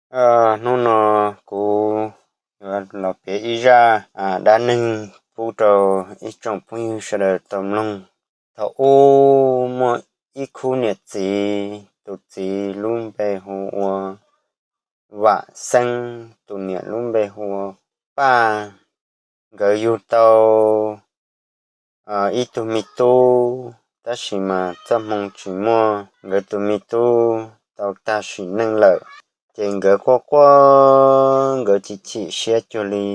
Hnub no kuv yuav los piav ib zaj dab neeg pub rau ib tsoom phooj ywg sawv daws tau mloog. Thaum ub muaj ib khub niam txiv, tus txiv lub npe hu ua Vam Xeeb, tus niam lub npe hu ua Paj. Nkawd yug tau ib tug me tub, tab sis mas txoj hmoo tsis muaj, nkawd tus me tub tau tag sim neej lawm. Ces nkawd quaj quaj, nkawd chim chim siab cuag li,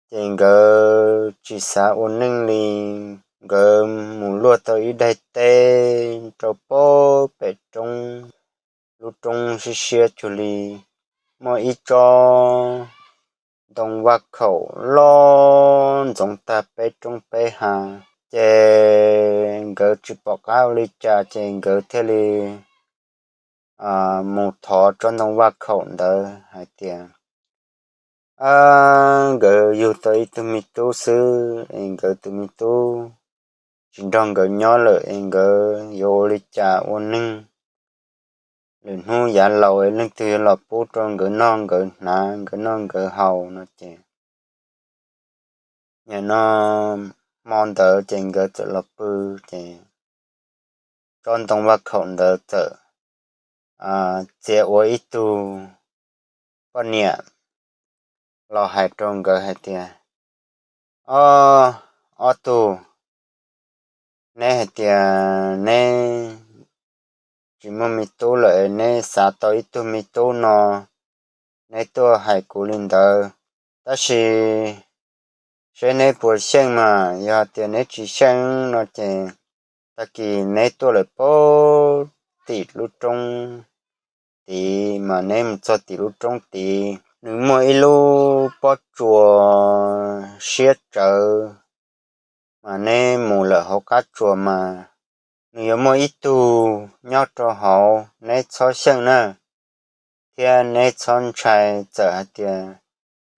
ces nkawd tsis xav ua neej li. Nkawd mus luaj tau ib daim teb rau pem roob, lub roob siab siab cuag li, muaj ib tsob ntoo vaj khaum loj ntxoov tag peb roob peb hav. Ces nkawd tsis pom qab ua li cas, ces nkawd thiaj li mus thov tsob ntoo vaj khaum ntawd hais tias, nkawd yug tau ib tug me tub xwb es nkawd tus me tub tsis nrog nkawd nyob lawm es nkawd yuav ua li cas ua neej? Lwm hnub yav laus es leej twg yuav los pub rau nkawd noj nkawd hnav, nkawd noj nkawd haus no ces, nim no hmo ntawd ces nkawd txawm los pw, ces tsob ntoo vaj khaum ntawd txawm txia ua ib tug poj niam los hais rau nkawd hais tias, Ob, ob tug, neb hais tias neb tsis muaj me tub lawm, neb xav tau ib tug me tub no, neb tuaj hais kuv li ntawd. Tab sis seb neb puas xyeej mas, yog tias neb tsis xyeej no ces tag kis neb tuaj lawm puag tim lub roob tid, mas neb mus txog tim lub roob tid, nws muaj ib lub pob tsuas siab tsawv, mas neb mus lawm hauv qab tsuas mas nws yuav muaj ib tug nyob rau hauv, neb txhob xyeej na, thiab neb txhob ntshai. Txawm hais tias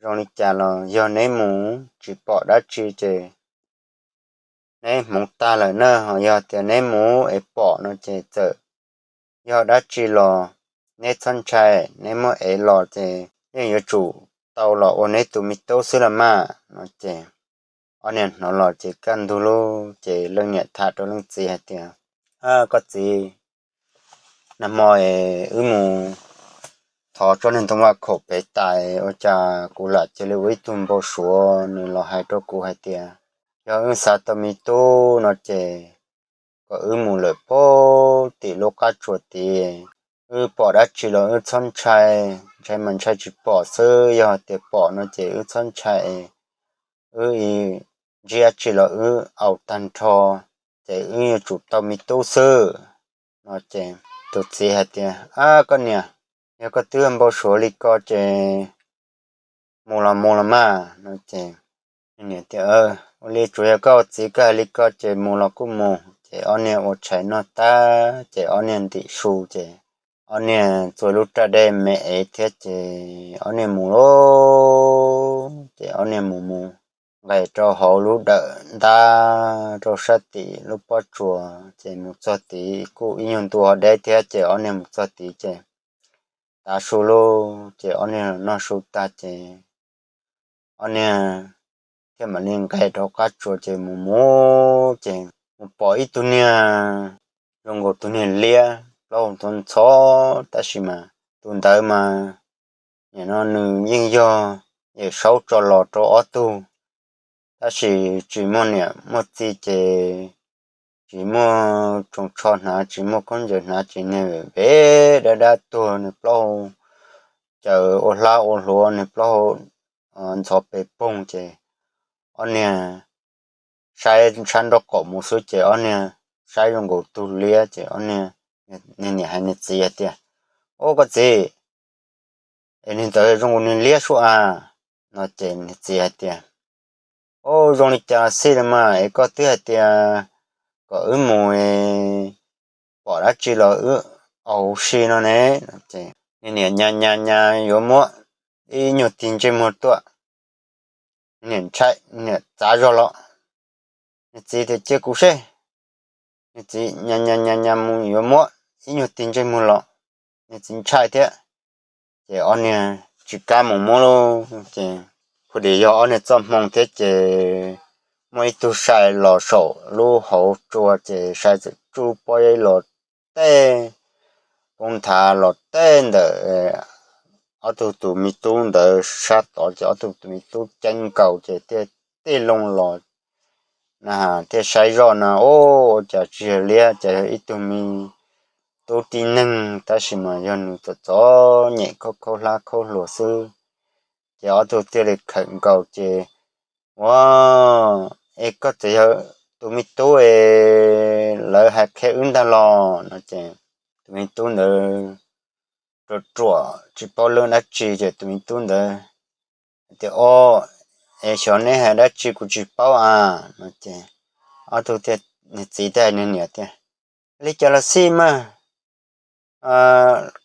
zoo li cas los yog neb mus tsis pom dab tsi ces neb hmoov tag lawm na. Ho yog tias neb mus es pom no ces txawm yog dab tsi los neb txhob ntshai, neb muab ev los ces yeej yuav tsum tau los ua neb tus me tub xwb los mas no ces ob niag hnov los ces kaj ntug lug ces leej niam tham rau leej txiv hais tias, Koj txiv, nag hmo es wb mus thov tsob niag ntoo vaj khaum pem tas, ua cas kuv lam cia li ua ib tug npau suav, nws los hais rau kuv hais tias yog wb xav tau me tub no ces kom wb mus lawm puag tim lub qab tsuas tid, wb pom dab tsi los wb txhob ntshai, ntshai mas ntshai tsis pom xwb, yog tias pom no ces wb txhob ntshai, wb ntsib dab tsi los wb au tag nrho, ces wb yuav tsum tau me tub xwb no ces tus txiv hais tias, Ab koj niam, yog koj twb npau suav li ko ces mus los mus los mas no ces niam tias, Ua li tsuas yog koj ua txiv koj hais li ko ces mus los kuj mus. Ces ob niag ua tshais noj tag ces ob niag ntim su ces ob niag txua lub raj dej me ev thiab ces ob niag mus lauj. Ces ob niag mus mus nqes rau hauv lub dawm ntab rau sab tim lub pob tsuas ces mus txog tid kuj ib nyuag ntu ho deb thiab ces ob niag mus txog tid ces tav su lauj. Ces ob niag noj su tag ces ob niag thiaj mam li nqes rau qab tsuas ces mus mus ces mus pom ib tug niag zoo nkaus tus niag liab plaub hau ntxhov ntxhov, tab sis mas tus ntawd mas nim no nws yeej yog Yawm Saub tso los rau ob tug, tab sis tsis muaj niam muaj txiv ces tsis muaj tsoos tsho hnav, tsis muaj khaub ncaws hnav, ces nws npe dab dab tuag, nws plaub hau caws ua hlab ua hluav, nws plaub hau ntxhov pes poog ces ob niag saib sab nraub qaum mus xwb ces ob niag saib zoo nkaus tug liab ces ob niag, niag niam hais niag txiv hais tias, Ub koj txiv, es niag ntawd zoo nkaus niag liab sub a? No ces niag txiv hais tias, Ub zoo li cas xij los mas es koj twb hais tias kom wb mus pom dab tsi los wb au huv si no ne. Niag niam nyas nyas nyas yuav muab ib nyuag tig ntsej muag tuaj, niag niam ntshai, niag niam txav zog los. Niag txiv tias, Cia kuv seb. Niag txiv nyas nyas nyas nyas mus yuav muab ib nyuag tig ntsej muag los, niag txiv ntshai thiab. Ces ob niag tsis kam mus muab lauj. Ces phu dis yog ob niag txoj hmoo thiab ces muaj ib tug sai los saum lub hauv tsua ces sai txawm tsuj pob zeb los tej, poob nthav los tej ntawm ob tug tus me tub ntawd sab tod ces ob tug tus me tub ceeb nkaus ces thiaj tij loo los na, thiaj saib zoj na, ua cas tsis yog liab, cas yog ib tug me tub tib neeg tab sis mas yog nws txom txom nyem khaub khaub hlab khaub hluas xwb. Ces ob tug thiaj li khawm nkaus ces, Ua, es koj txawm yog tus me tub es lawv hais qhia wb ntag los? No ces tus me tub ntawd ruam ruam tsis paub lub dab tsi ces tus me tub ntawd tias, Au, es xyov neb hais dab tsi kuv tsis paub a. No ces ob tug, nws txiv thiab nws niam tias, Li cas los xij mas,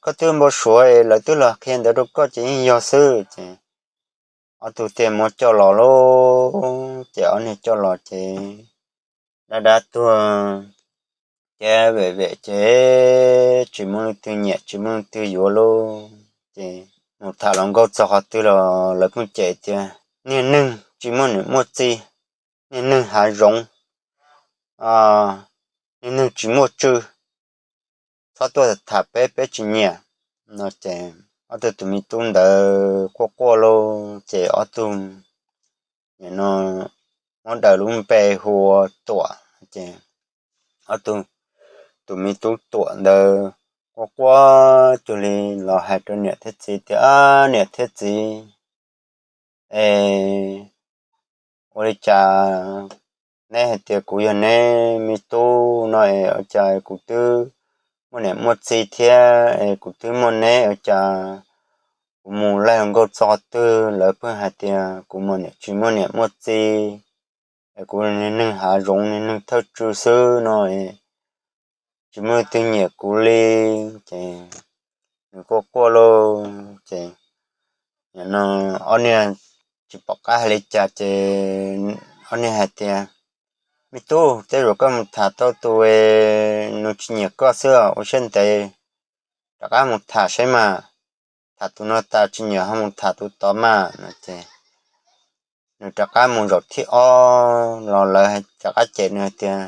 koj twb npau suav es lawv twb los qhia ntawd rau koj ces yeej yog xwb. Ces ob tug thiaj muab coj los lauj. Ces ob niag coj los ces dab dab tuag ces vem vem ces tsis muaj leej twg nyiam tsis muaj leej twg yuav lauj. Ces mus tham hluas nkauj txog qhov twg los lawv pheej cem tias niag neeg tsis muaj niam muaj txiv, niag neeg hav zoov, niag neeg tsis muaj tswv, txhob tuaj tham peb, peb tsis nyiam. No ces ob tug tus me tub ntawd quaj quaj lauj. Ces ob tug muab daws lub npe hu ua Tuam. Ces ob tug tus me tub Tuam ntawd quaj quaj cuag li los hais rau niam thiab txiv tias, Niam thiab txiv, es ua li cas neb hais tias kuv yog neb me tub no es ua cas kuv twb muaj niam muaj txiv thiab es kuv twb muaj neb, ua cas kuv mus laij hluas nkauj txog qhov twg lawv pheej hais tias kuv muaj niam tsis muaj niam muaj txiv, es kuv niag neeg hav zoov niag neeg thawj tswv xwb no, tsis muaj leej twg nyiam kuv li. Ces nws quaj quaj lauj. Ces ob niag tsis pom qab hais li cas ces ob niag hais tias, Me tub, tej zaum koj mus tham tau tus nws tsis nyiam koj xwb os, ua siab ntev rov qab mus tham saib mas, tham tus no tas tsis nyiam ho mus tham tus tod mas. No ces nws rov qab mus zaum thib ob los lawv rov qab cem nws hais tias,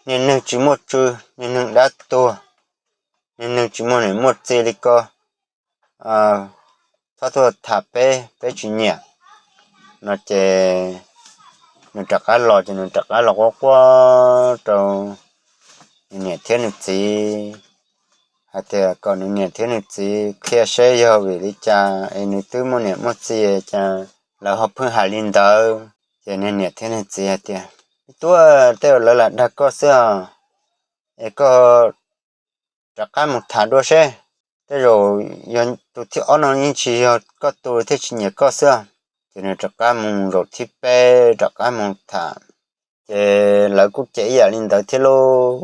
Niag neeg tsis muaj tswv, niag neeg dab tuag, niag neeg tsis muaj niam muaj txiv li ko, txhob tuaj tham peb, peb tsis nyiam. No ces nws rov qab los ces nws rov qab los quaj quaj rau nws niam thiab nws txiv hais tias kom nws niam thiab nws txiv qhia seb yog vim li cas es nws twb muaj niam muaj txiv cas lawv ho pheej hais li ntawd. Ces nws niam thiab nws txiv hais tias, Me tub, tej zaum lawv lam dag koj xwb os, es koj rov qab mus tham dua seb, tej zaum yog tus thib ob no yeej tsis yog koj tus thiaj tsis nyiam koj xwb. Ces nws rov qab mus zaum thib peb rov qab mus tham, ces lawv kuj cem ib yam li ntawd thiab lauj.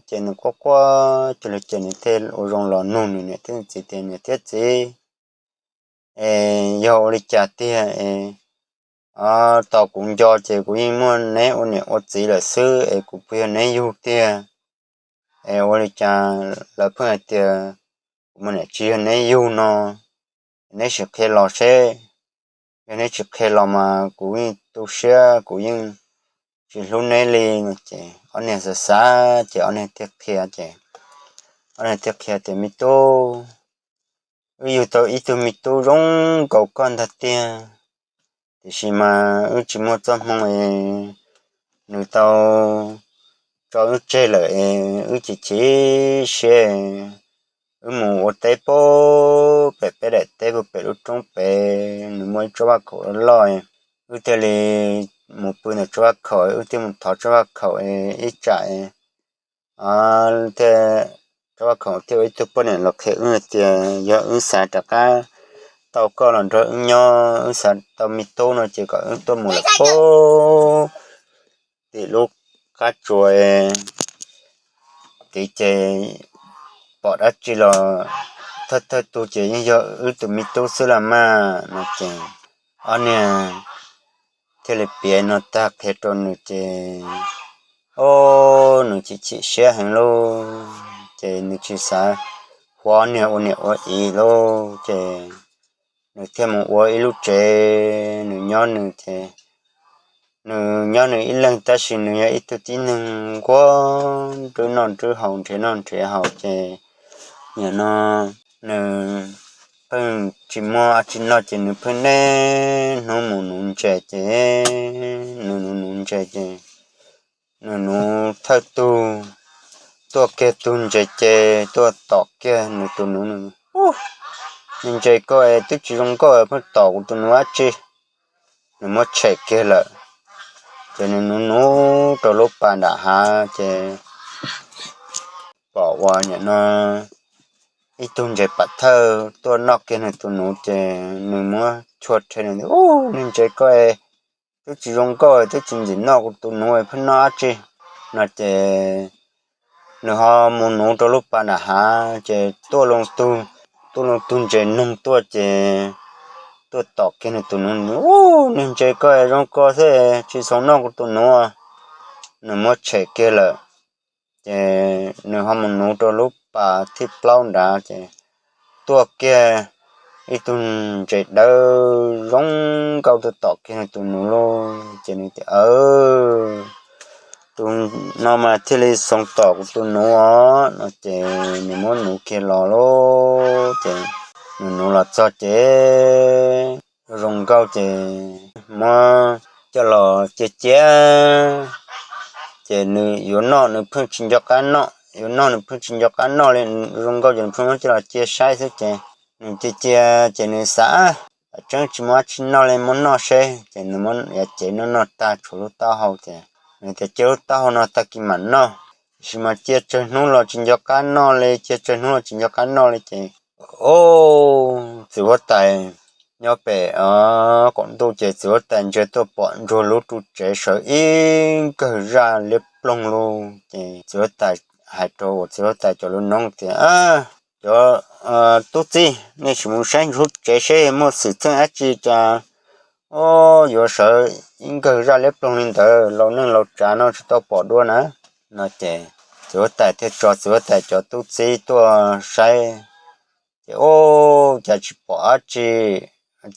Ces nws quaj quaj cuag li ces nws thiaj ua zoo los nug nws niam thiab nws txiv tias, Niam thiab txiv, es yog ua li cas tiag es tos kuv nco ces kuv yeej muaj neb ua niam ua txiv lawm xwb es kuv puas yog neb yug tiag? Es ua li cas lawv pheej hais tias kuv muaj niam tsis yog neb yug no? Neb sim qhia los seb, yog neb tsis qhia los mas kuv yeej tu siab, kuv yeej tsis hlub neb li. No ces ob niag xav xav ces ob niag thiaj qhia ces ob niag thiaj qhia tias, Me tub, wb yug tau ib tug me tub zoo nkaus koj ntag tiag, tiam sis mas wb tsis muaj txoj hmoo es nws tau tso wb tseg lawm es wb chim chim siab. Wb mus ua teb puag pem peb daim teb puag pem lub roob pem, nws muaj ib tsob vaj khaum loj, wb thiaj li mus pw ntawm tsob vaj khaum, wb thiaj mus thov tsob vaj khaum ib tsam thiaj, tsob vaj khaum thiaj ua ib tug poj niam los qhia wb tias yog wb xav rov qab tau koj los nrog wb nyob, wb xav tau me tub no ces kom wb tuaj mus lawm puag tim lub qab tsuas tid ces pom dab tsi los thawj thawj tug ces yeej yog wb tus me tub xwb los mas. No ces ob niag thiaj li piav no tag qhia rau nws ces, o, nws chim chim siab heev lauj. Ces nws tsis xav qhuav niag ua niam ua txiv lauj. Ces nws thiaj mus ua ib lub tsev, nws nyob nws ces nws nyob nws ib leeg tab sis nws yog ib tug tib neeg nquag nrwb noj nrwb haus nrhiav noj nrhiav haus ces nim no nws pheej tsis muaj tsis noj ces nws pheej niaj hnub mus nuv ntses ces nws nuv nuv ntses ces nws nuv thawj tug tuaj kiag tug ntses ces tuaj tom kiag nws tus nuv. Nws, ntses koj twb tsis zoo nkauj pheej tom kuv tus nuv dab tsi? Nws muab tshem kiag lawm. Ces nws nuv nuv rau lub pas nram hav ces pom uas nim no ib tug ntses pam thawj tuaj noj kiag nws tus nuv ces nws muab chua rhe nws tias, Ub, niag ntses koj twb tsis zoo nkauj twb tsis ntxim noj kuv tus nuv pheej noj dab tsi? No ces nws ho mus nuv rau lub pas nram hav ces tuaj loo tug, tuaj loo tug ntses noog tuaj ces tuaj tom kiag nws tus nuv, Ub, niag ntses koj zoo koj thiab tsis xav noj kuv tus nuv. Nws muab tshem kiag lawm. Ces nws ho mus nuv rau lub pas thib plaub nrad ces tuaj kiag ib tug ntses dawb zoo nkauj tuaj tom kiag nws tus nuv lauj. Ces nws tias, Tus no mas thiaj li xav tom kuv tus nuv os. No ces nws muab nuv kiag los lauj. Ces nws nuv los txog ces zoo nkauj ces muab coj los cia cia. Ces nws yuav noj nws pheej tsis nco qab noj, yuav noj nws pheej tsis nco qab noj li, zoo nkauj ces nws pheej muab coj los cia saib xwb ces nws cia cia ces nws xav, Tseeb tsis muaj dab tsi noj li, muab noj seb. Ces nws muab yav cev noj noj tag tshuav lub taub hau ces nws tias, Cia lub taub hau no tag kis mam noj. Tiam sis mas cia tsawg hnub los tsis nco qab noj li, cia tsawg hnub los tsis nco qab noj li ces, o, txiv huab tais nyob pem qaum ntuj ces txiv huab tais ntsia tuaj pom ntsuag lub ru tsev sawv ib nkawg zaj liab ploog lauj. Ces txiv huab tais hais rau uas txiv huab tais cov lub noob tias, Cov tub txib, nej sim mus saib ntsuag lub tsev seb muaj xwm txheej dab tsi cas yuav sawv ib nkawg zaj liab ploog li ntawd, laus neej laus tsav no tsis tau pom dua na. No ces txiv huab tais thiaj tso txiv huab tais cov tub txib tuaj saib, ces, o, cas tsis pom dab tsi,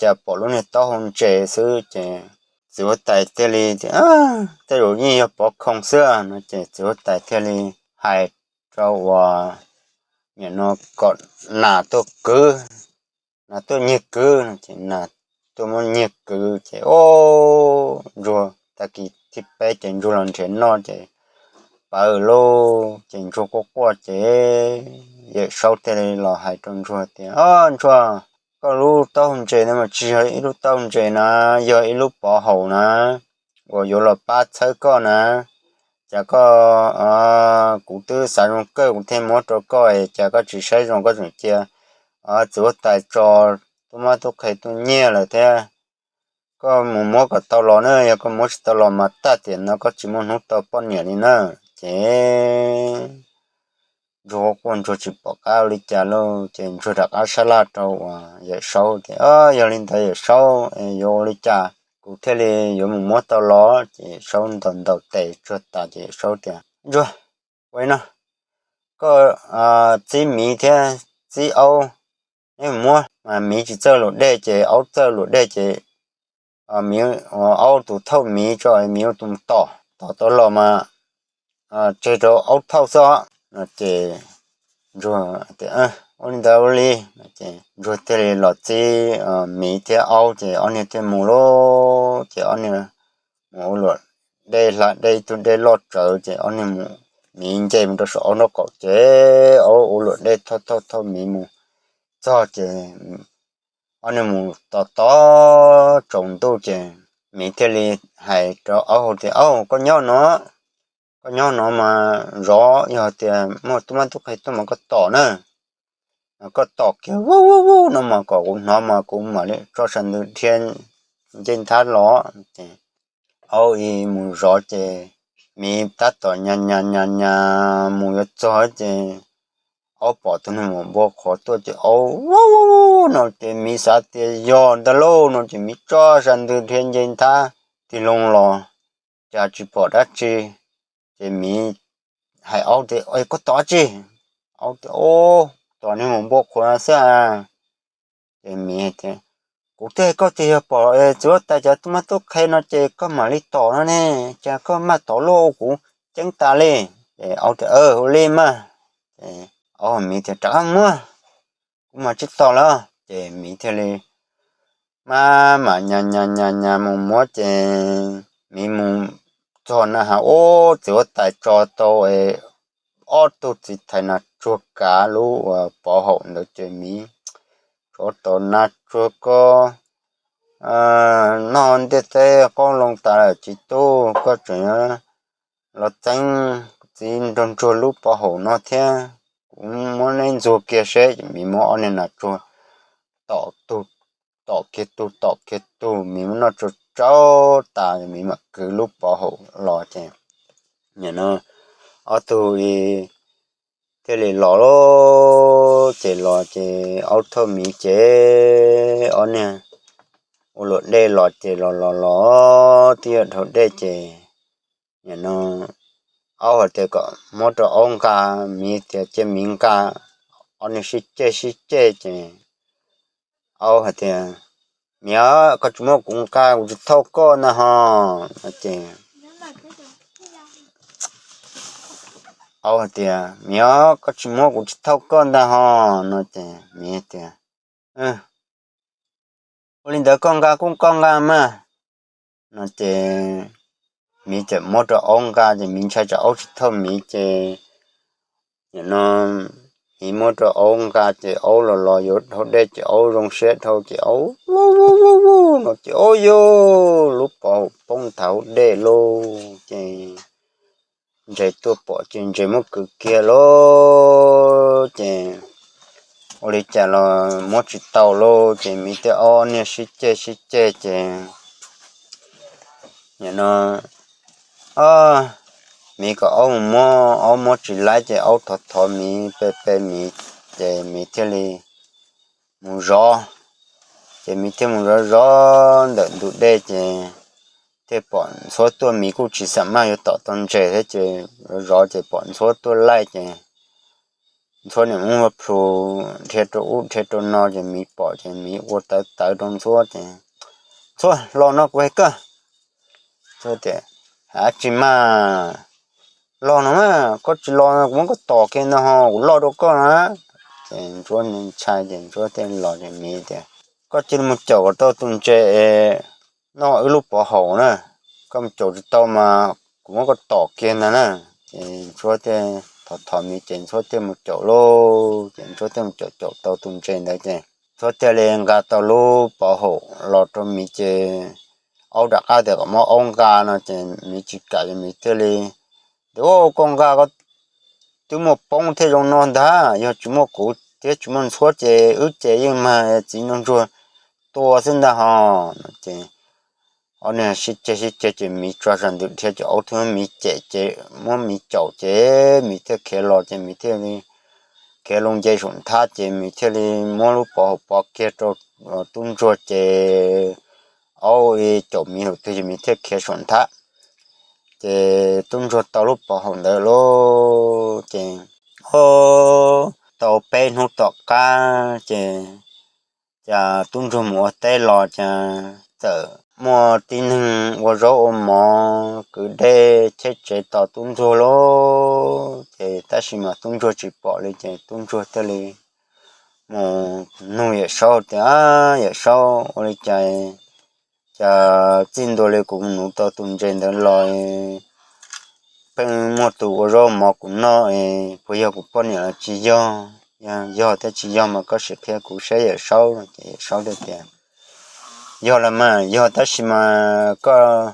cas pom lub niag taub hau ntses xwb. Ces txiv huab tais thiaj li tias, Tej zaum yeej yog pov khoom xwb. No ces txiv huab tais thiaj li hais rau uas nim no kom nas tuaj kwv, nas tuaj nyiag kwv no ces nas tuaj muab nyiag kwv ces, o, ntsuag tag kis thib peb ces ntsuag los nrhiav noj ces pawv lauj. Ces ntsuag quaj quaj ces Yawm Saub thiaj li los hais rau ntsuag tias, O ntsuag, koj lub taub hau ntses no mas tsis yog ib lub taub hau ntses na, yog ib lub pov haum na, uas yuav los pab txhawb koj na. Cas koj, kuv twb xav zoo kawg kuv thiaj muab rau koj, cas koj tsis saib zoo koj tseem cia txiv huab tais tso tub mab tub qhe tuaj nyiag lawm thiab. Koj mus muab kom tau los na, yog koj muab tsis tau los mas tag tiam no koj tsis muaj hnub tau poj niam li na. Ces ntsuag quaj ntsuag tsis pom qab ua li cas lauj, ces ntsuag rov qab sab laj rau uas Yawm Saub tias, Yog li ntawd Yawm Saub, yuav ua li cas kuv thiaj li yuav mus muab tau los? Ces Yawm Saub ntaus ntaus tes tsuag tas ces Yawm Saub tias, Ntsuag, ua li no, koj txib miv thiab txib aub, neb mus muab mas miv tsis txawj luam dej ces aub txawj luam dej ces miv, aub tus thauj miv tso, miv ua tus tom, tom tau los mas tseg rau aub thauj xwb os. No ces ntsuag tias, Ua li ntawd ua li. Ces ntsuag thiaj li los txib miv thiab aub ces ob niag thiaj mus lauj. Ces ob niag mus ua luam dej, hla dej ib tug dej loj tsawv ces ob niag mus, miv nce mus rau saum aub nraub qaum ces aub ua luam dej thauj thauj thauj miv mus txog ces ob niag mus tos tos tsaus ntuj ces miv thiaj li hais rau aub hais tias, Aub, koj nyob no, koj nyob no mas zov, yog tias muaj tub mab tub qhe tuaj mas koj tom na. Koj tom kiag vub vub vub no mas kom kuv hnov mas kuv mam li tso sas ntws dhia nce nthab los. Ces aub mus zov ces miv tab tom nyas nyas nyas nyas mus yuav txog ces aub pom tus niag maum npua qhuav tuaj ces aub vub vub no ces miv xav tias yog ntag lauj no ces miv tso sas ntws dhia nce nthab tig loo los cas tsis pom dab tsi. Ces miv hais aub tias, Koj tom dab tsi? Aub tias, Ub, tos niag mus npua qhuav xwb. Ces miv tias, kuv twb hais koj tias yog pom txiv huab tais cov tub mab tub qhe no ces koj mam li tom no ne, cas koj maj tom luaj ua kuv ceeb tas li. Ces aub tias, ua li mas. Ces aub, miv tias, rov qab muab, kuv mam tsis tom lawm. Ces miv thiaj li maj mam nyas nyas nyas nyas mus muab ces miv mus txog na has ub, txiv huab tais tso tau ob tug txiv thais nas tsuag kav lub uas pov haum ntawd ces miv tsov tom nas tsuag ko, noj ntiaj teb qoob loo tas lawm tsis tub, koj tseem los txeeb txiv nraug ntsuag lub pov haum no thiab, kuv muab neb ntxuag kiag seb. Miv muab ob niag nas tsuag tom tug, tom kiag tug, tom kiag tug, miv muab noj tsuag tsuag tas, miv mam kwv lub pov haum los ces nim no ob tug thiaj li los lawm. Ces los ces aub thauj miv ces ob niag ua luam dej los ces los los los twb yuav dhau dej ces nim no aub hais tias kom muab rau aub nqa, miv tias cia miv nqa, ob niag sib ceg sib ceg ces aub hais tias, miv, koj tsis muab kuv nqa kuv tsis thauj koj ntag ho no ces aub hais tias, miv, koj tsis muab kuv tsis thauj koj ntag ho no ces miv tias, ua li ntawd koj nqa kuj koj nqa mas no ces miv txawm muab rau aub nqa ces miv ntshai tsam aub tsis thauj miv ces nim no miv muab rau aub nqa ces aub los los yuav dhau dej ces aub zoo siab dhau ces aub no ces ua yog lub pov haum poob nthav hauv dej lauj ces ntses tuaj pom ces ntses muab kwv kiag lauj ces ua li cas los muab tsis tau lauj ces miv thiaj ob niag sib ceg sib ceg ces nim no miv kom aub mus muab, aub muab tsis laib ces aub thov thov miv pe pe miv ces miv thiaj li mus zov. Ces miv thiaj mus zov zov ntawm ntug dej ces thiaj pom ntxhuab tuaj, miv kuj tsis xam maj yuav tom tau ntses thiab ces zov zov ces pom ntxhuab tuaj laij ces ntxhuab niam muab ua plhus dhia rau ub dhia rau no ces miv pom ces miv ua tawv tawv rau ntxhuab ces, ntxhuab los no kuv hais koj. Ntxhuab tias, hais dab tsi mas, los no mas, koj tsis los kuv muab koj tom kiag ntag ho kuv loj dua koj na. Ces ntxhuab ntshai ces ntxhuab thiaj los ces miv tias, koj cia li mus caum kom tau tus ntses es noj wb lub pov haum na, koj mus caum tsis tau mas kuv muab koj tom kiag ntag na. Ces ntxhuab thiaj thov thov miv ces ntxhuab thiaj mus caum lauj, ces ntxhuab thiaj mus caum caum tau tus ntses ntawd ces ntxhuab thiaj li nqa tau lub pov haum los rau miv ces aub rov qab tias kom muab aub nqa no ces miv tsis kam ces miv thiaj li tias, koj nqa, twb muaj poob thiaj zoo no ntag, yog tsis muaj kuv thiab tsis muaj ntxhuab ces wb ces yeej mag txiv nraug ntsuag tua xwb ntag ho no ces ob niag sib ceg sib ceg ces miv tso zam ntws dhia ces aub thiaj muab miv cem ces, muab miv caum ces miv thiaj khiav los ces miv thiaj li khiav loo nce saum nthab ces miv thiaj li muab lub pov haum pov kiag rau tub ntsuag ces aub caum miv lawm twg ces miv thiaj khiav saum nthab. Ces tub ntsuag tau lub pov haum ntawd lauj ces, o, tau peb hnub tom qab ces cas tub ntsuag mus ua teb los cas txawm muaj tib neeg ua zaub ua mov kwv dej cheb tsev tos tub ntsuag lauj. Ces tab sis mas tub ntsuag tsis pom li ces tub ntsuag thiaj li mus nug Yawm Saub tias, Yawm Saub, ua li cas, cas txij ntua li kuv mus nuv tau tus ntses ntawd los pheej muaj tus ua zaub mov kuv noj es puas yog kuv poj niam los tsis yog? Yog thiab tsis yog mas koj sim qhia kuv saib Yawm Saub. Ces Yawm Saub thiaj tias, yog los mas yog tab sis mas koj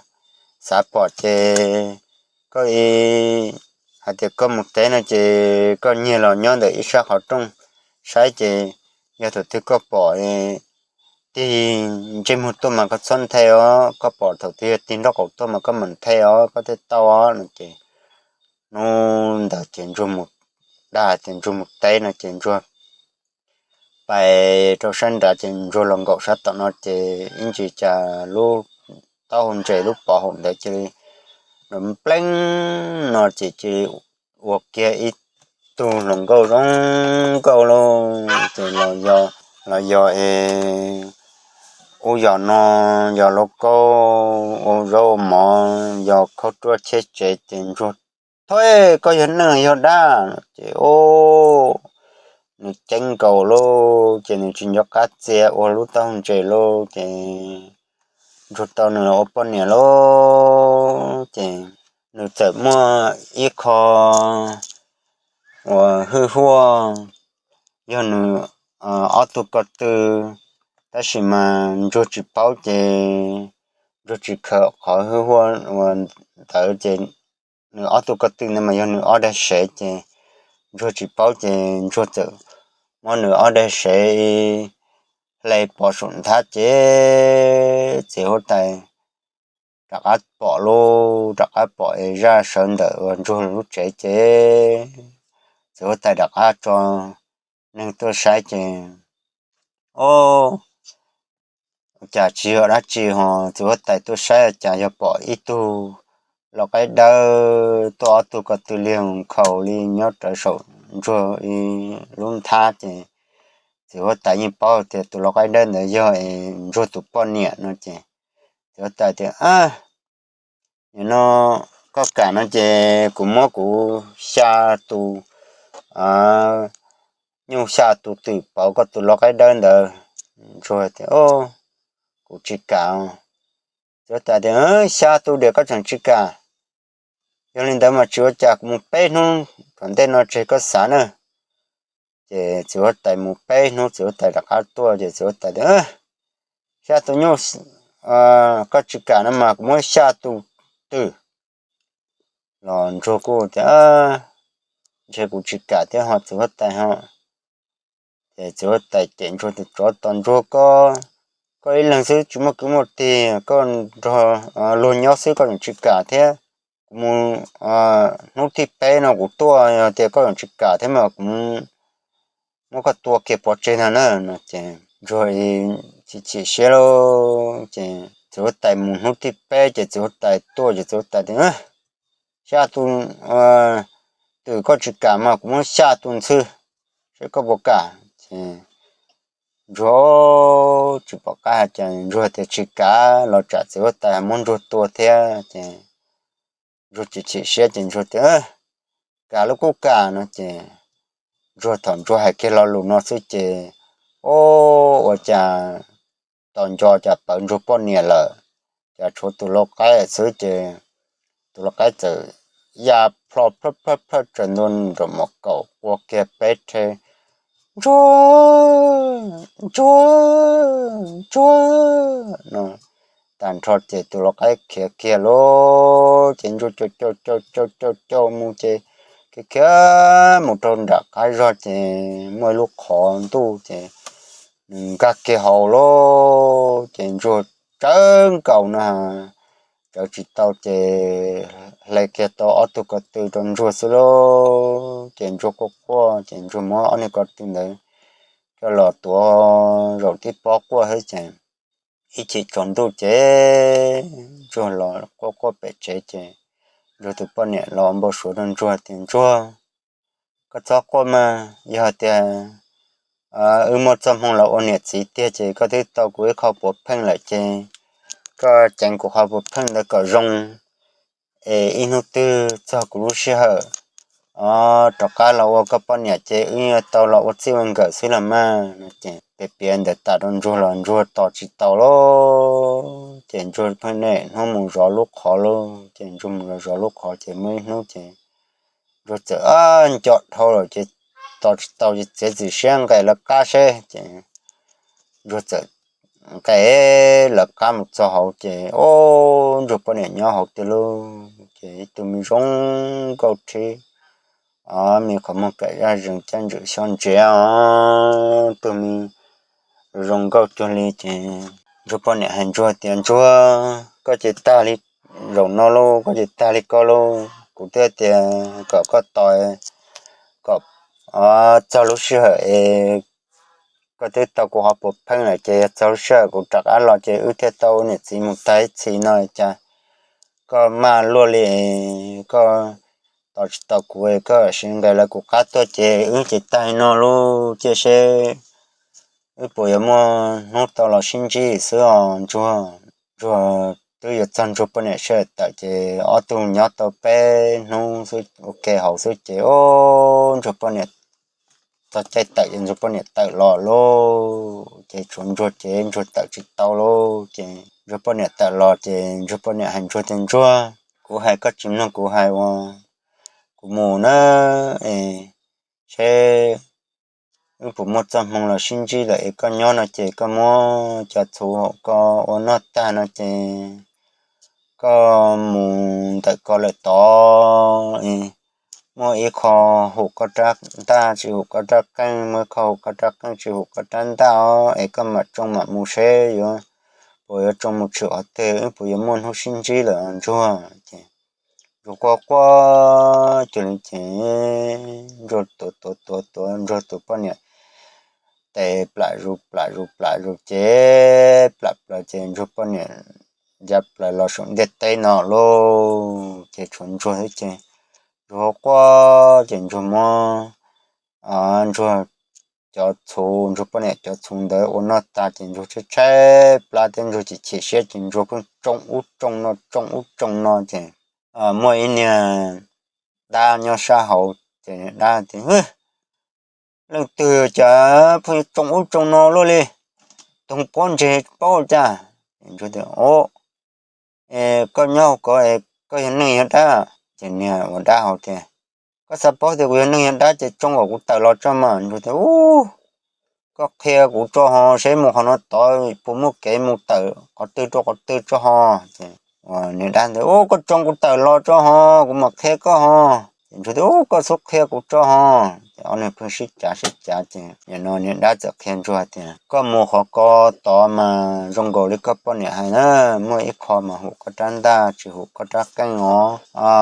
xav pom ces koj hais tias koj mus teb no ces koj nyiag los nyob ntawm ib sab qhov rooj saib ces yog thaum twg koj pom tig ntsej muag tuaj mas koj txhob nthe os, koj pom thaum twg yog tig nraub qaum tuaj mas koj mam nthe os koj thiaj tau os no ces hnub ntawd ces ntsuag mus, dag tias ntsuag mus teb no ces ntsuag pais rau sab nrad ces ntsuag los nkaum sab tom no ces ib ntsis cas lub taub hau ntses lub pov haum ntawd cia li npleeb no ces cia li ua kiag ib tug hluas nkauj zoo nkauj lauj, ces los yog es ua yog no, yog lauj kaub, ua zaub ua mov, yog khaub ruab cheb tsev, ces Ntsuag, Thov, koj yog neeg yog dab? Ces o, nws ceeb nkaus lauj, ces nws tsis nco qab txia ua lub taub hau ntses lauj, ces Ntsuag tau nws los ua poj niam lauj, ces nws txawm muaj ib qho uas hwj huaj yog nws ob tug ko tw, tab sis mas Ntsuag tsis paub, ces Ntsuag tsis khaws qhov hwj huaj uas ntawd, ces nws ob tug ko tw ntawd mas yog nws ob daim sev, ces Ntsuag tsis paub, ces Ntsuag txawm muab nws ob daim sev hle pov saum nthab, ces txiv huab tais rov qab pom lauj, rov qab pom es zaj sawv ntawm uas Ntsuag lub tsev, ces txiv huab tais rov qab tso neeg tuaj saib, ces o, cas tsis yog dab tsi ho, txiv huab tais tuaj saib cas yog pom ib tug lau qaib dawb tuaj ob tug ko tw li nkhaus li nyob rawv saum Ntsuag lub nthab, ces txiv huab tais yeej paub tias tus lau qaib dawb ntawd yog Ntsuag tus poj niam no, ces txiv huab tais tias, Nim no koj kam no ces kuv muab kuv xya tus nyuj xya tus twm pauv koj tus lau qaib dawb ntawd. Ntsuag tias, Kuv tsis kam. Txiv huab tais tias, Xya tus diam koj tseem tsis kam? Yog li ntawd mas tsis ua cas, kuv mus peb hnub tom ntej no tseg koj xav na. Ces txiv huab tais mus peb hnub txiv huab tais rov qab tuaj, ces txiv huab tais tias, Xya tus nyuj koj tsis kam no mas kuv muab xya tus twm. Los Ntsuag kuj tias, Ntshe kuv tsis kam thiab ho txiv huab tais ho. Ces txiv huab tais cem Ntsuag tias, Tsov tom Ntsuag, koj ib leeg xwb tsis muaj kwv muaj tij, koj nrog luag nyob xwb koj tseem tsis kam thiab. Kuv mus hnub thib peb no kuv tuaj, yog tias koj tseem tsis kam thiab mas kuv muab koj tua kiag pov tseg no na. No ces Ntsuag chim chim siab lauj, ces txiv huab tais mus hnub thib peb ces txiv huab tais tuaj ces txiv huab tais tias, Xya tus twm koj tsis kam mas kuv muab xya tus ntxhw, seb koj puas kam. Ces Ntsuag tsis pom qab hais cas, Ntsuag tias tsis kam los tsam txiv huab tais muab Ntsuag tua thiab. Ces Ntsuag chim chim siab ces Ntsuag tias, Kam los kuj kam no. Ces Ntsuag, thaum Ntsuag hais kiag lo lus no xwb ces, o, ua cas tos nco cas pawv Ntsuag poj niam lawm, cas tshuav tus lau qaib xwb. Ces tus lau qaib txawm ya plho plhawj plhawj plhawj tsaws ntua nraum mom kaum qua kiag peb rhe, Ntsuag, Ntsuag, Ntsuag no. Tag nrho ces tus lau qaib khiav kiag lauj, ces Ntsuag caum caum caum caum caum caum mus ces khiav khiav mus rau nram qab zog ces muaj ib lub qhov ntuj ces nws nkag kiag hauv lauj, ces Ntsuag tsawv nkaus na, tsawv tsis tau ces hle kiag tau ob tug ko tw rau Ntsuag xwb lauj. Ces Ntsuag quaj quaj ces Ntsuag muab ob niag ko tw ntawd coj los tuav zaum tib pob quaj xwb ces ib chim tsaus ntuj ces Ntsuag los quaj quaj pem tsev ces Ntsuag tus poj niam los npau suav rau Ntsuag tias, Ntsuag, koj txhob quaj mas, yog tias wb muaj txoj hmoo los ua niam txiv tiag ces koj twb tau kuv ib qho puav pheej lawm ces koj ceev kuv qhov puav pheej ntawd kom zoo es ib hnub twg txog kuv lub sij hawm rov qab los ua koj poj niam ces wb yuav tau los ua txij ua nkawm xwb los mas. No ces piav piav ntawd tas rau Ntsuag los Ntsuag tos tsis tau lauj, ces Ntsuag pheej niaj hnub mus zov lub qhov lauj, ces Ntsuag mus zov zov lub qhov ces muaj ib hnub ces Ntsuag txawm nco dhau lawm ces tos tsis tau ces txiav txim siab nqes lawv qab seb ces Ntsuag txawm nqes lawv qab mus txog hauv ces, o, Ntsuag poj niam nyob hauv tiag lauj, ces ib tug me zoo nkauj rhib, o, me qhov muag kam zaj zees caj ntswm xyob ntsev, o, tug me zoo nkauj cuag li ces Ntsuag poj niam hais Ntsuag tias, Ntsuag, koj ces tag li zaum no lauj, koj ces tag li koj lauj, kuv twb tias kom koj tos kom txog lub sij hawm es koj twb tau kuv qhov puav pheej lawm ces yog txog lub sij hawm kuv rov qab los ces wb thiaj tau ua niam txiv mus tag ib txhis no cas koj maj luaj li, koj tos tsis tau kuv, koj sim nqes lawv kuv qab tuaj ces wb ces tag no lauj, cia seb wb puas yuav muaj hnub tau los sib ntsib xwb os Ntsuag. Ntsuag twb yuav txog Ntsuag poj niam sawv tawm ces ob tug nyob tau peb hnub xwb ua ke hauv xwb ces ub, Ntsuag poj niam txog caij tawm ces Ntsuag poj niam tawm los lauj, ces tshuav Ntsuag ces Ntsuag tawm tsis tau lauj, ces Ntsuag poj niam tawm los ces Ntsuag poj niam hais Ntsuag tias, Ntsuag, kuv hais koj tsis mloog kuv hais ua, kuv mus na, es seb wb puas muaj txoj hmoo los sib ntsib lawm es koj nyob no ces koj muab cov txhuv hauv ko ua noj tag no ces koj mus ntawm ko lawm tod, muaj ib qho hum koj rab ntaj tsis hum koj rab qeej, muaj ib qho hum koj rab qeej tsis hum koj rab ntaj os, es koj mam tsoo mam mus seb yuav, puas yuav tsoo mus tshwm qhov twg, wb puas yuav muaj hnub sib ntsib lawm Ntsuag. Ces Ntsuag quaj quaj cuag li ces Ntsuag tuav tuav tuav tuav Ntsuag tus poj niam tes plam zus plam zus plam zus ces plam plaws ces Ntsuag poj niam ya plaws los saum ntiaj teb no lauj, ces tshuav Ntsuag xwb ces Ntsuag quaj ces Ntsuag muab Ntsuag cov txhuv, Ntsuag poj niam cov txhuv ntawd ua noj tag ces Ntsuag tshaib tshaib plab thiab Ntsuag chim chim siab ces Ntsuag pheej tsoo ub tsoo no tsoo ub tsoo no ces muaj ib niag dab nyob sab hauv ces dab tias, Leej twg cas pheej tsoo ub tsoo no luaj li, toog pob ntseg paub cas? Ntsuag tias, Koj nyob hauv ko es koj yog neeg yog dab? Ces niag ua dab hauv tias, Koj xav paub tias kuv yog neeg yog dab ces tsoo kom kuv tawm los tso mas. Ntsuag tias, Ub, koj qhia kuv tso ho seb mus qhov no tod puas muaj kev mus tawm qhov twg rau qhov twg tso ho. Ces niag dab ntawd, Ub, koj tsoo kuv tawm los tso ho, kuv mam qhia koj ho. Ces Ntsuag tias, Ub, koj xub qhia kuv tso ho. Ces ob niag pheej sib cav sib cav ces nim no niag dab txawm qhia Ntsuag tias, Koj mus qhov ko tod mas zoo nkaus li koj poj niam hais na, muaj ib qho mas hum koj rab ntaj tsis hum koj rab qeej os,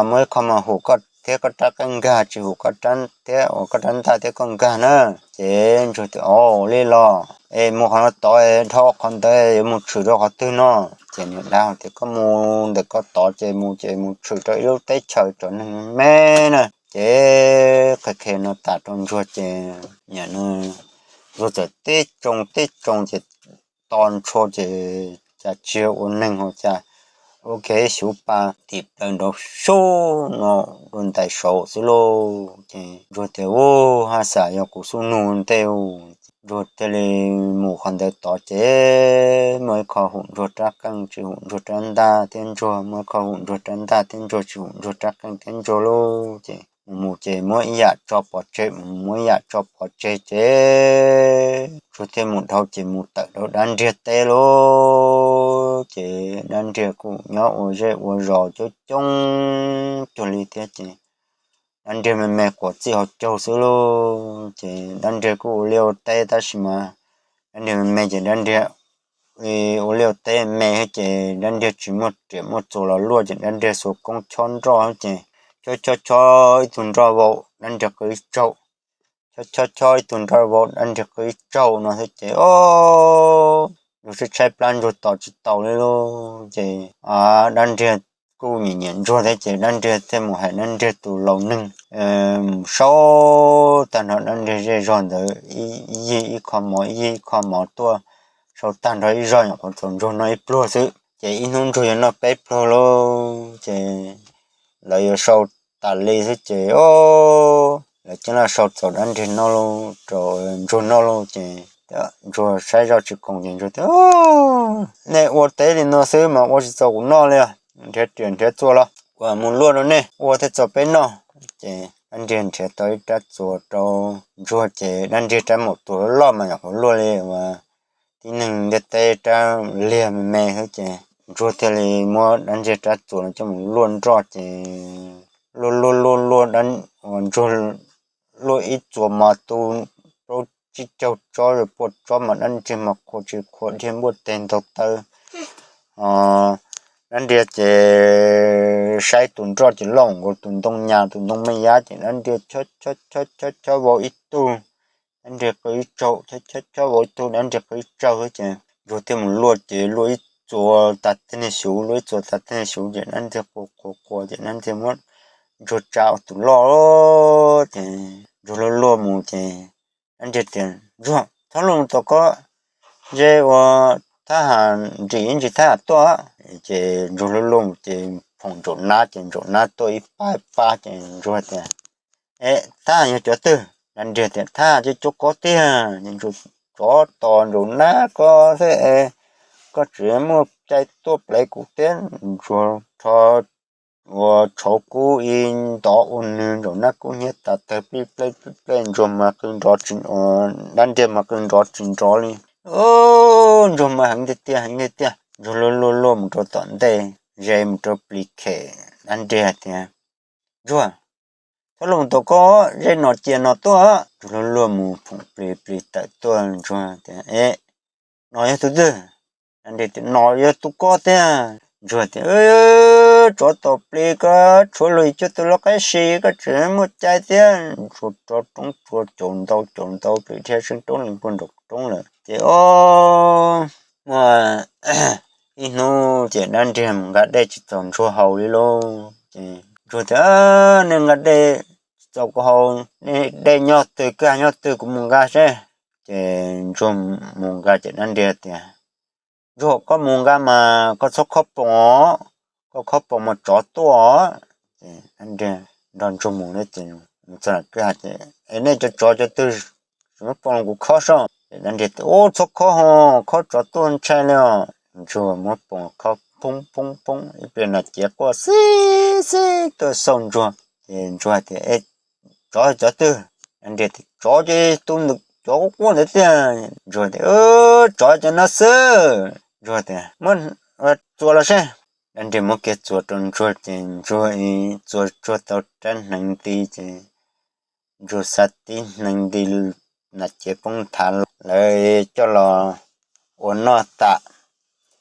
muaj ib qho mas hum koj thiab koj rab qeej nkag tsis hum koj thiab uas koj rab ntaj thiab koj nkag na. Ces Ntsuag tias, Ua li los es mus qhov no tod dhau qhov ntawd yuav mus tshwm rau qhov twg no? Ces niag dab tias, Koj mus ntawm ko tod ces mus ces mus tshwm rau ib lub teb chaws cov neeg me na. Ces qhia qhia no tas rau Ntsuag ces nim no Ntsuag txawm tib tsoo tib tsoo ces to ntshua ces cas tsis ua neeg ho cas ua kev xyuv pa tim plaws nraud sub no dua ntais saud xwb lauj. Ces Ntsuag tias, Ub, haj xam yog kuv xub nug ntej u. Ntsuag thiaj li mus qhov ntawd tod ces muaj ib qho hum Ntsuag rab qeej tsis hum Ntsuag rab ntaj thiab Ntsuag, muaj ib qho hum Ntsuag rab ntaj thiab Ntsuag tsis hum Ntsuag rab qeej thiab Ntsuag lauj. Ces mus mus ces muab ib yam tso pov tseg, mus muab ib yam tso pov tseg ces Ntsuag thiaj mus dhau ces mus tawm rau dab nriag teb lauj. Ces dab nriag kuj nyob ua zej ua zos coob coob cuag li thiab ces dab nriag me me quav txij hauv caug xwb lauj. Ces dab nriag kuj ua liaj ua teb tab sis mas dab nriag me me ces dab nriag ua liaj ua teb me ces dab nriag tsis muaj riam muaj txuas los luaj ces dab nriag xuas koob chob nroj ces chob chob chob ib tug nroj vau dab nriag qw ib tsaug, chob chob chob ib tug nroj vau dab nriag qw ib tsaug no thiab ces o, Ntsuag tshaib tshaib plab Ntsuag tos tsis taus li lauj. Ces dab nriag kuj nyiam nyiam Ntsuag thiab ces dab nriag thiaj mus hais dab nriag tus laus neeg mus sau tag nrho dab nriag zej zog ntawd ib yig ib qho mov ib yig ib qho mov tuaj sau tag nrho ib zog nyuam qhuav txaus Ntsuag noj ib pluag xwb ces ib hnub Ntsuag yuav noj peb pluag lauj. Ces lawv yuav sau tas li xwb ces o, lawv ceeb laj sau txaus dab nriag noj lauj, rau Ntsuag noj lauj. Ces Ntsuag saib zoj tsis koom ces Ntsuag tias, Nej ua teb li no xwb mas ua tsis txaus kuv noj li, nrhiav riam nrhiav txuas los kuv mus luaj rau nej ua thiaj txaus peb noj. Ces dab nriag nrhiav tau ib rab txuas rau Ntsuag ces dab nriag rab maum txuas loj loj mas nyuam qhuav luaj li uas tib neeg ntiaj teb rab liag me me xwb ces Ntsuag thiaj li muab dab nriag rab txuas no coj mus luaj nroj ces luaj luaj luaj luaj, Ntsuag luaj ib txuas mas tu plaub tsib caug tsob puaj tsob mas dab nriag mas qhuav tsis qhuav dhia npuaj teg ntaug taw. Dab nriag ces saib tus nroj ces loj nkaus tus ntoo nyas tus ntoo me yab ces dab nriag chob chob chob chob vau ib tug, dab nriag qw ib tsaug, chob chob chob vau ib tug, dab nriag qw ib tsaug xwb ces Ntsuag thiaj mus luaj ces luaj ib txuas tas tej niag xyuv, luaj ib txuas tas tej niag xyuv ces dab nriag qhuav qhuav qhuav ces dab nriag muab Ntsuag tsa ua tus loj. Ces Ntsuag luag luag mus ces Dab Nriag tias, Ntsuag, txhob luag mus tom ko, ze ua thab ham nrim ntsis thab ham tuaj. Ces Ntsuag luag luag mus ces phoom Ntsaum Nab ces Ntsaum Nab tuaj ib pab ib pab ces Ntsuag tias, E, thab ham yog cov twg? Dab Nriag tias, Thab ham ces cov ko tiag. Ces Ntsuag tsov tos Ntsaum Nab ko xwb, Koj tseem muaj cai tuaj plev kuv thiab. Ntsuag rho ua tshauv kub ib ntov ua nws Ntsaum Nab kub hnyiab tas tawg plij plej plij plej, Ntsuag mas qw nrov tsis, Dab Nriag mas qw nrov tsis nrov li. Ntsuag mas heev tiag tiag heev tiag tiag. Ntsuag luag luag luag mus rau tom ntej, ze mus rau plis khem, Dab Nriag hais tias, Ntsuag, txhob luag mus tom ko, ze no cia no tuaj. Ntsuag luag luag mus phoom plis plis tawm tuaj, Ntsuag tias, E, no yog tus twg? Dab Nriag tias, No yog tus ko tiag. Ntsuag tias, Tsov tom plis ko, tshuav luag cuaj tus loj qab si, koj tseem muaj cai thiab. Ntsuag rov roob tsua caum ntau caum ntau plis dhia seeb roob lees puag nraum roob lawm ces, o, muaj ib hnub ces Dab Nriag mus nqa dej tsis txaus Ntsuag haus li lauj. Ces Ntsuag tias, Nej nqa dej tsis txaus kuv haus, nej dej nyob twg, kwj ha nyob twg, kuv mus nqa seb. Ces Ntsuag mus nqa ces Dab Nriag tias, Ntsuag, koj mus nqa mas koj txhob khob poom os, koj khob poom mas tsov tuaj os. Ces Dab Nriag nrog Ntsuag mus ces mus txog kwj ha ces, Es nej cov tsov cov twg tsis muab poom los kuv khob soj. Ces Dab Nriag tias, Ub, txhob khob ho, khob tsov tuaj ntshai li os. Ntsuag muab poom khob poob poob poob, ib pliag nas ciav quaj xib xib tuaj xauj Ntsuag. Ces Ntsuag tias, Tsov cov twg? Dab Nriag tias, Tsov ces tus ntawm cov quaj quaj ntawd tiag. Ntsuag tias, Tsov cov no xwb. Ntsuag tias, Muab txuas los seb. Dab Nriag muab kiag txuas rau Ntsuag ces Ntsuag txuas tsuag tau rab hneev nti ces Ntsuag xa tib hneev nti, nas ciav poob nthav, lawv coj los ua noj tas.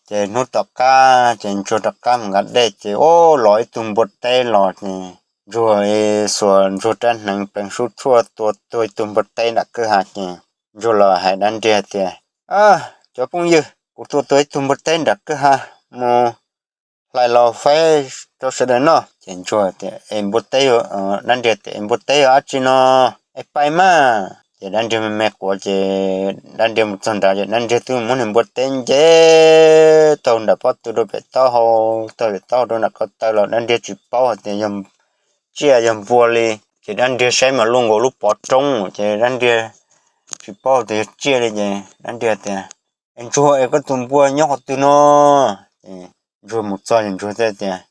Ces hnub tom qab ces Ntsuag rov qab mus nqa dej ces, o, los ib tug npua teb los ces Ntsuag xuas Ntsuag rab hneev pleev sub tshuaj tua tuag ib tug npua teb nram kwj ha ces Ntsuag los hais Dab Nriag tias, Cov phooj ywg, kuv tua tuag ib tug npua teb nram kwj ha, mus hlais los faib rau sawv daws noj. Ces Ntsuag tias, Es npua teb, Dab Nriag tias, Es npua teb yog dab tsi no? Es pais mas. Ces Dab Nriag me me quav ces Dab Nriag mus txog nrad ces Dab Nriag twb muab nws npua teb nce taug nram pob tw rau pem taub hau, taug pem taub hau rau nram ko taw los Dab Nriag tsis paub hais tias yog tsiaj yog npua li. Ces Dab Nriag saib mas luaj nkaus lub pov roob ces Dab Nriag tsis paub tias yog tsiaj li ces Dab Nriag tias, Es Ntsuag, es koj tus npua nyob qhov twg no? Ces Ntsuag mus txog ces Ntsuag thiaj tias,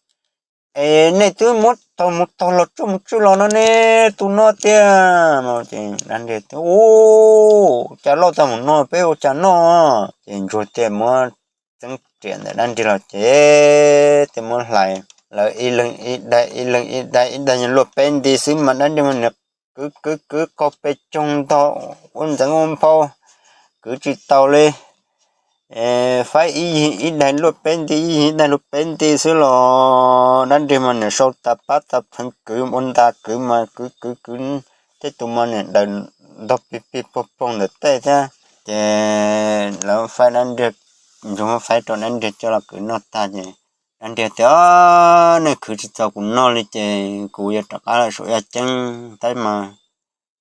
Es nej twb muab taug mus taug los tsuj mus tsuj los no ne, tus no tiag no. Ces Dab Nriag tias, Ub, cas loj tag mus no peb ua cas noj? Ces Ntsuag thiaj muab txeeb riam ntawm Dab Nriag los ces thiaj muab hlais lawv ib leeg ib daig ib leeg ib daig ib daig luaj peb nti xwb mas Dab Nriag mas nws kwv kwv kwv qaug pes caug ntog ua ntxeev ua nphau, kwv tsis tau li. Faib ib yig ib daig luaj peb nti, ib yig ib daig luaj peb nti xwb los Dab Nriag mas nws sau tas pab tas pheev kwv ua nta kwv mas kwv kwv kwv tej tus mas nws daws ntog pig pig poog poog ntawm tej thiab. Ces lawv faib Dab Nriag, Ntsuag muab faib rau Dab Nriag coj los kwv noj tag ces Dab Nriag tias, Nej khwv tsis txaus kuv noj li ces kuv yuav rov qab los saum yaj ceeb tab mas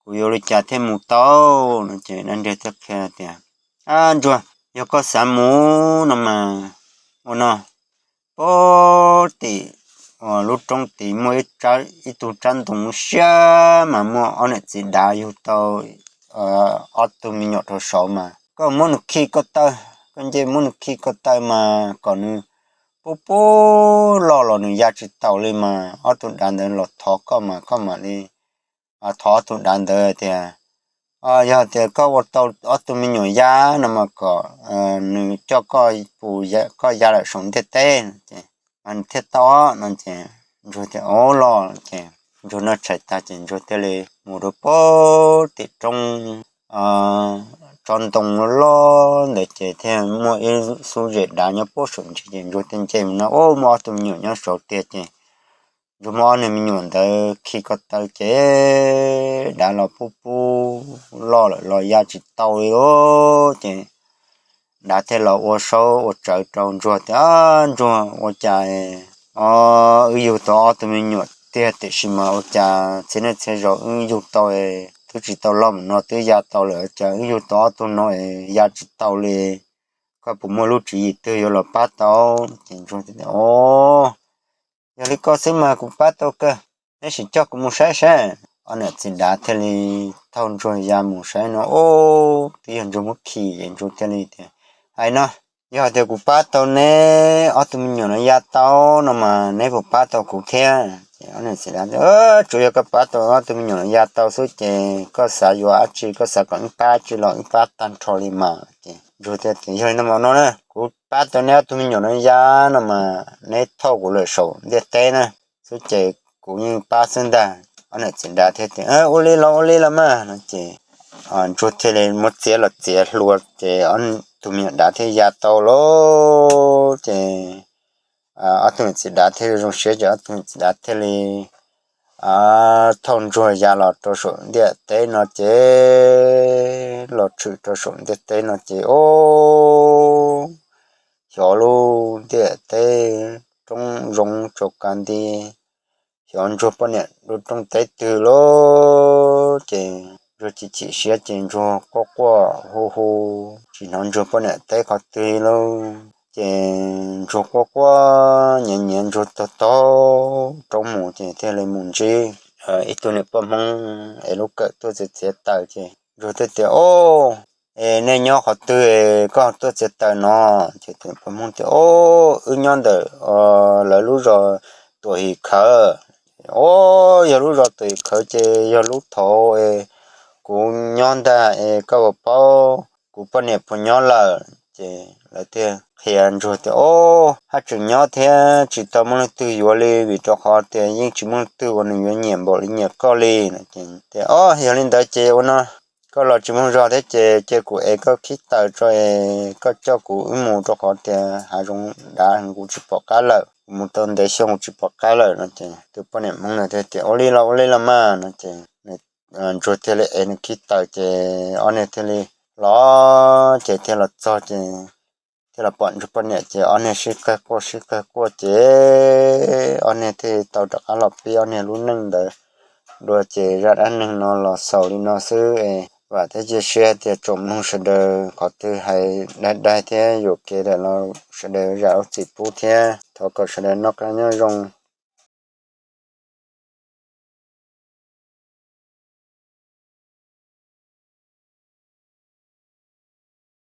kuv yuav ua li cas thiaj mus tau no. Ces Dab Nriag thiaj qhia tias, Ab Ntsuag, yog koj xav mus no mas ua no, puag tim lub roob tid muaj ib tug tsab ntoo siab mas muaj ob niam txiv dav yug tau ob tug me nyuam rau saud mas koj muab nws khi ko taw, koj nce muab nws khi ko taw mas kom nws pub pub loj los nws ya tsis taus li mas ob tug dav ntawd los thov koj mas koj mam li thov ob tug dav ntawd tias, Yog tias koj ua tau ob tug me nyuam ya no mas kom nws coj koj pus koj ya lawm saum ntiaj teb, mas nws thiaj tau no. Ces Ntsuag tias, Ua los. Ces Ntsuag noj tshais tag ces Ntsuag thiaj li mus rau puag tim roob tsob ntoo loj loj ntawd ces thiaj muaj ib xub zes dav nyob puag saum ntsis ces Ntsuag thiaj nce mus no, ua muaj ob tug me nyuam nyob saud tiag ces Ntsuag muab ob niag me nyuam ntawd khi ko taw ces dav los pub pub loj lawm los ya tsis tau li lauj. Ces dav thiaj los ua saub ua tsawv rau Ntsuag tias, Ntsuag, ua cas wb yug tau ob tug me nyuam tiag, tiam sis mas ua cas txhia niaj txhia zaus wb yug tau, twb tsis tau loj mus no twb ya tau lawm, cas wb yug tau ob tug no ya tsis tau li? Koj puas muaj lub tswv yim twg yuav los pab tau? Ces Ntsuag tias, Au, yog li koj xwb mas kuv pab tau kawg, neb sim coj kuv mus saib saib. Ob niam txiv dav thiaj li thauj Ntsuag ya mus saib no, ub, twb yog Ntsuag muab khi es Ntsuag thiaj li tias, Hais no, yog tias kuv pab tau neb ob tug me nyuam no ya tau no mas neb puas pab tau kuv thiab? Ces ob niam txiv dav tias, Tsuas yog koj pab tau ob tug me nyuam no ya tau xwb ces koj xav yuav dab tsi, koj xav kom wb pab dab tsi los wb pab tag nrho li mas. Ces Ntsuag thiaj tias, Yog li no mas no na, kuv pab tau neb ob tug me nyuam no ya no mas neb thauj kuv lawm saum ntiaj teb na xwb ces kuv yeej pab xwb ntag. Ob niam txiv dav thiaj tias, Ua li los ua li los mas no ces Ntsuag thiaj li muab txiav los txiav hlua ces ob tug me nyuam dav thiaj ya tau lawm. Ces ob tug niam txiv dav thiaj zoo siab ces ob tug niam txiv dav thiaj li thauj Ntsuag ya los rau saum ntiaj teb no ces los tshwm rau saum ntiaj teb no ces, ub, xyov lub ntiaj teb roob zoo tsaus ka nti, xyov Ntsuag poj niam lub rooj teb twg lawm. Ces Ntsuag chim chim siab ces Ntsuag quaj quaj hu hu, tsis hnov Ntsuag poj niam teb qhov twg lawm. Ces Ntsuag quaj quaj nyiav nyiav Ntsuag taug taug roob mus ces thiaj li mus ntsib ib tug niam poj Hmoob es lub kawm tuaj txiav txiav taws ces Ntsuag thiaj tias, Au, es nej nyob qhov twg koj tuaj txiav taws no? Ces tus niam poj Hmoob tias, Au, wb nyob ntawm lawv lub zos Tuam Him Khawv. Au, yog lub zos Tuam Him Khawv ces yog lub thaum kuv nyob ntag es koj puas paub kuv poj niam puas nyob lawm? Ces lawv thiaj qhia Ntsuag tias, Au, haj tseem nyob thiab, tsis tau muaj leej twg yuav li vim rau qhov tias yeej tsis muaj leej twg uas nws yuav nyiam npaum li nyiam koj li no. Ces tias, Au, yog li ntawd ces ua no, koj los tsis muaj zog thiab ces cia kuv ev koj khib taws tso es koj coj kuv wb mus rau qhov tias hav zoov dav kuv tsis pom qab lawm, kuv mus tau ntev xyoo kuv tsis pom qab lawm no. Ces tus poj niam Hmoob no thiaj tias, Ua li los ua li los mas no ces Ntsuag thiaj li ev nws khib taws ces ob niag thiaj li los ces thiaj los txog ces thiaj los pom Ntsuag poj niam ces ob niag sib qawg quaj sib qawg quaj ces ob niag thiaj tau rov qab los pib ob niag lub neej ntawd dua. Ces zaj dab neeg no los xaus li no xwb es vam thiab cia siab hais tias tsoom mloog sawv daws qhov twg hais daig daig thiab yuam kev lawm los sawv daws zam lub txim pub thiab thov kom sawv daws noj qab nyob zoo.